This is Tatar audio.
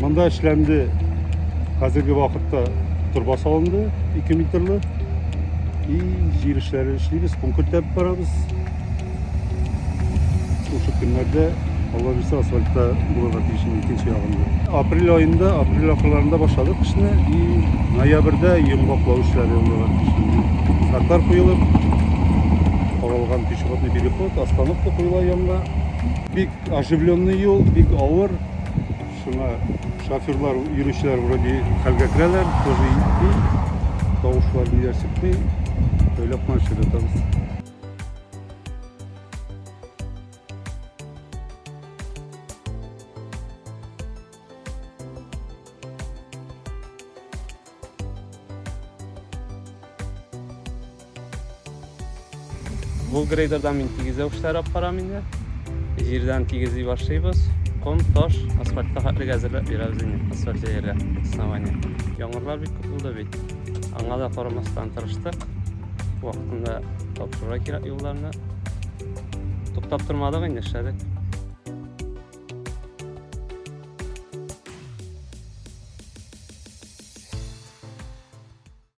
Монда эшләнде, хәзерге вакытта торба салынды, 2 метрлы. И җир эшләре эшлибез, ком кертеп барабыз. Шушы көннәрдә Алла бирсә асфальтта булырга тиеш инде икенче ягында. Апрель аенда, апрель ахырларында башладык эшне и ноябрьдә йомгаклау эшләре булырга тиеш инде. Знаклар куелып, каралган пешеходный переход, остановка куела янга. Бик оживленный юл, бик авыр. Шуңа шоферлар, йөрүчеләр вроде хәлгә керәләр, тоже итми. Тавышлар ниләр чыкмый. Көйләп кына эшләп ятабыз. Бу грейдердан мин тигезләү эшләре алып барам инде. Җирдән тигезли башлыйбыз. Ком, таш, асфальтка хәтлек әзерләп бирәбез инде. Асфальт җәяргә основание. Яңгырлар бик күп булды бит. Аңа да карамастан тырыштык. Вакытында тапшырырга кирәк юлларны. Туктап тормадык инде, эшләдек.